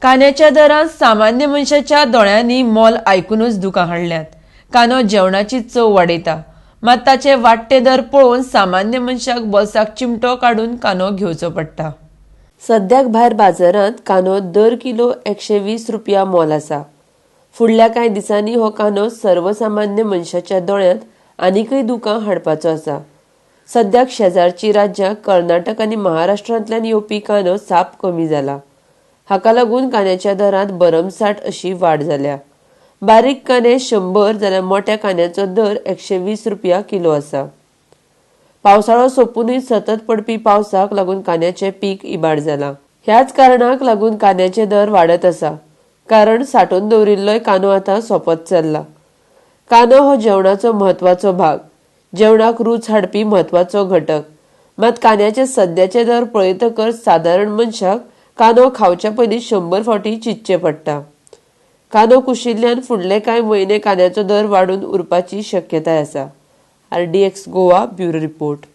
कांद्याच्या दरांत सामान्य मनशाच्या दोळ्यांनी मोल आयकुनूच दुकां हाडल्यात. कांदो जेवणाची चव वाडयता, मात ताचे वाडटे दर पळोवन सामान्य मनशाक बोल्साक चिमटो काडून कांदो घेवचो पडटा. सद्याक भायर बाजारांत कांदो दर किलो 120 रुपया मोल आसा. फुडल्या कांय दिसांनी हो कांदो सर्वसामान्य मनशाच्या दोळ्यांत आनीकय दुकां हाडपाचो आसा. सद्याक शेजारची राज्यां कर्नाटक आनी महाराष्ट्रांतल्यान येवपी कांदो साप कमी जाला. हाका लागून कांद्याच्या दरांत भरमसाठ अशी वाड जाल्या. बारीक कांदे 100 जाल्यार मोट्या कांद्याचो दर 120 रुपया किलो आसा. पावसाळो सोंपुनूय सतत पडपी पावसाक लागून कांद्याचें पीक इबाड जालां. ह्याच कारणाक लागून कांद्याचे दर वाडत आसा, कारण सांठोवन दवरिल्लोय कांदो आतां सोंपत चल्ला. कांदो हो जेवणाचो म्हत्वाचो भाग, जेवणाक रूच हाडपी म्हत्वाचो घटक. मात कांद्याचे सद्याचे दर पळयतकच सादारण मनशाक कांदो खावच्या पयलीं 100 फावटी चिंतचें पडटा. कांदो कुशिल्ल्यान फुडले कांय म्हयने कांद्याचो दर वाडून उरपाची शक्यताय आसा. RDX Goa, bureau report.